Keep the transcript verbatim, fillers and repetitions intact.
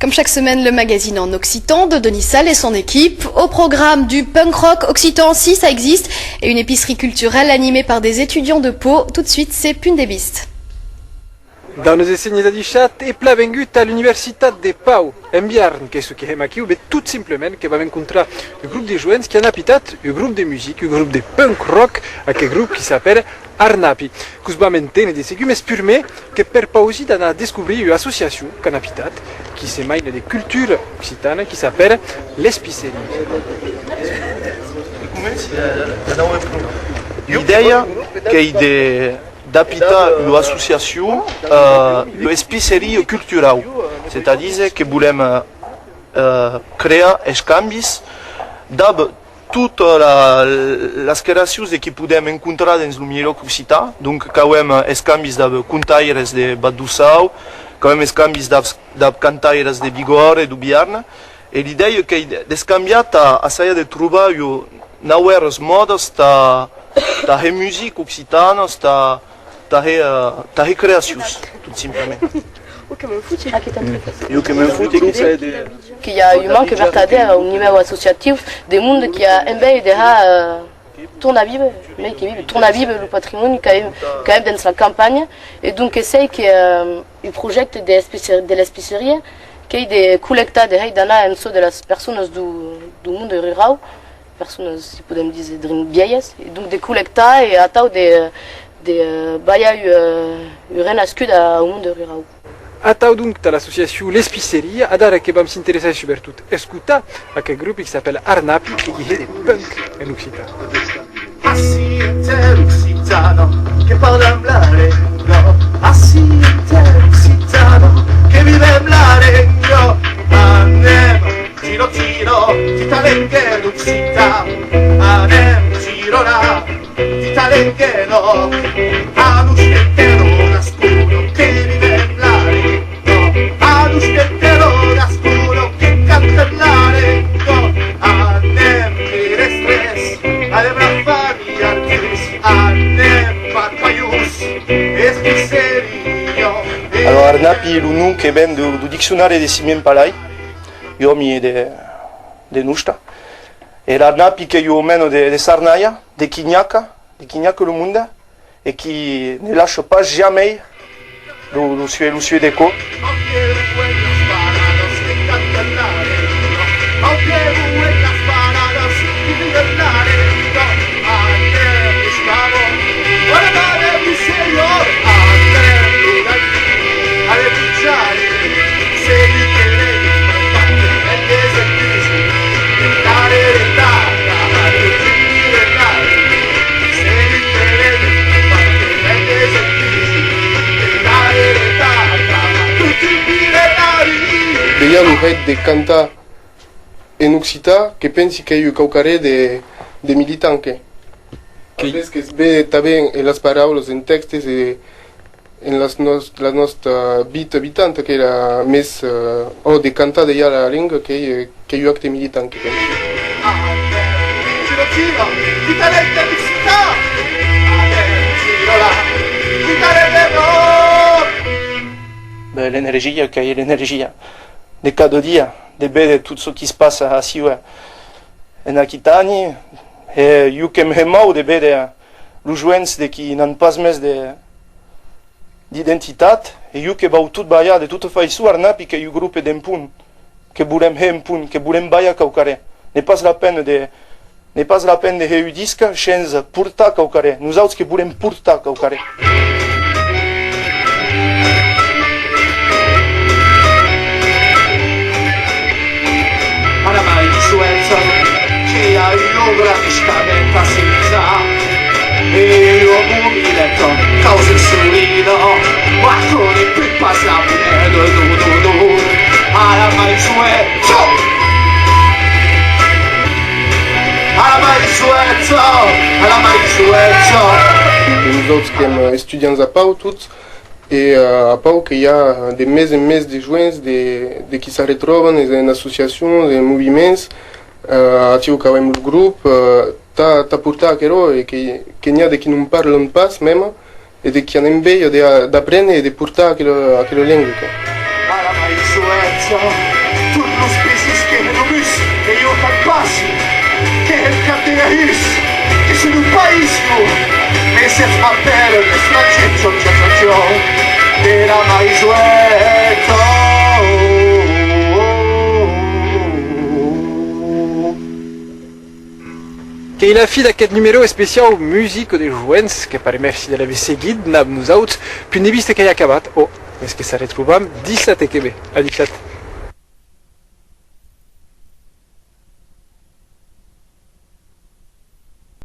Comme chaque semaine, le magazine en occitan de Denis Salle et son équipe. Au programme, du punk rock occitan, si ça existe, et une épicerie culturelle animée par des étudiants de Pau. Tout de suite, c'est Punt de Vista. Daunas e sénhers, adishatz e plan vengut a l'Universitat de Pau. En Biarn, qu'ei çò que hèm aquiu? Ben, tot simplament que vam encontrar un grop de joens qui an apitat un grop de musica, un grop de punk rock, aqueth grop qui s'apèra Arnapi. Que'us vam enténer de segur, mes purmèr que perpausi d'anar descobrir ua associacion qu'an apitat, qui se maina de cultura occitana, qui s'apèra l'Espiceria. L'idèia qu'ei de, d'apitar ua associacion, eh, ua espiceria culturau, c'est-à-dire que volem, eh, crear escambis dab tota la, las creacions de qui podem encontrar dens lo mielhòc occitan. Donc, qu'auem escambis dab contaires de Vath d'Aussau, qu'auem escambis dab, dab cantaires de Bigòrra e deu Biarn, e l'idèia qu'ei d'escambiar tà assajar de trobar ua, nauèras mòdas tà, tà hèr musica occitana, tà, tà hèr, eh, tà hèr creacions, tot simplament. Jo que me'n foti, que i a un manque vertadèr au nivèu associatiu de monde qui a enveja de har, eh, tornar víver, mei que víver, tornar víver lo patrimòni qu'avem, qu'avem dens la campanha, e donc que sei que, eh, un projècte de espice-, de l'espiceria qu'ei de collectar, de hèr d'anar en çò de las personas deu, deu monde rurau, personas, si podem díser, drin vielhas, e donc de collectar e atau de, de, eh, balhar, eh, ua renascuda au monde rurau. Atau donc tà l'associacion L'Espiceria, adara que vam s'interessar e subretot escotar aqueth grop qui s'apèla Arnapi e qui hè de punk en occitan. Ací en tèrra occitana que parlam la lenga, ací en tèrra occitana que vivem la lenga. Anem, tira, tira, tita lenga d'occitan. Anem, tira, la, tita lenga, no. A los que te donas cura que vivem la lenga. A los que te donas cura que cantem la lenga. Anem, tres, tres, anem la familha, tres, anem, papaius, espiceria. Alors, Arnapi, lo nom que ven deu, deu diccionari de Simien Palai, un òmi de, de nosta. E l'Arnapi qu'ei ua mena de, de sarnalha, de quinhaca, de quinhaca lo monde, e qui ne laisha pas jamei lo, lo suer, lo suer de cò. Dejà lo hèit de cantar en occitan, que pensi qu'ei un quauquarren de, de militant, que. Que. Après, que's ve tanben en las paraulas, en tèxtes e en las nos-, la nòsta vita vitanta, qu'ei la mes, eh, ò, de cantar dejà la lenga, qu'ei, eh, qu'ei un acte militant, que pensi. Ben, l'energia, qu'ei l'energia de cada dia, de véder tot çò qui's passa aciu, eh, en Aquitània, e jo que'm hè mau de véder los joens de qui n'an pas mès de, d'identitat, e jo que vau tot balhar de tota faiçon, Arnapi qu'ei un grop d'empont, que volem hèr empont, que volem balhar quauquarren. N'ei pas la pena de, n'ei pas la pena de hèr un disc shens portar quauquarren. Nosauts que volem portar quauquarren. A la main sueça, que i a un ombra mistament assimizat. E ua mobileta, causa solida, ma que ne pòt pas la moneda, no, no, no. A la main sueça! A la main sueça! A la main sueça! E nosauts qu'èm estudiants a Pau, tots, e, eh, a Pau que i a de mès en mès de joens de, de qui s'arretròban en, en associacions, en moviments, eh, aciu qu'avem lo grop, eh, tà, tà portar aquerò, e que, que n'i a de qui non parlan pas, mèma, e de qui an enveja de, d'aprene e de portar aquela, aquela lenga, que. A la main sueça, Que lo bus que jo t'ac passi, que hèm cap de gahús, que son un país, jo. Mès es m'apèlan l'estrangèr, txon, txon, txon, txon, de la Maisoneta. Qu'ei la fin d'aqueth numèro especiau Musica de joens, que parèm, mercí de l'aver seguit damb nosauts. Punt de vista qu'ei acabat, ò, mès que s'arretrobam dissabte que ve. Adishatz.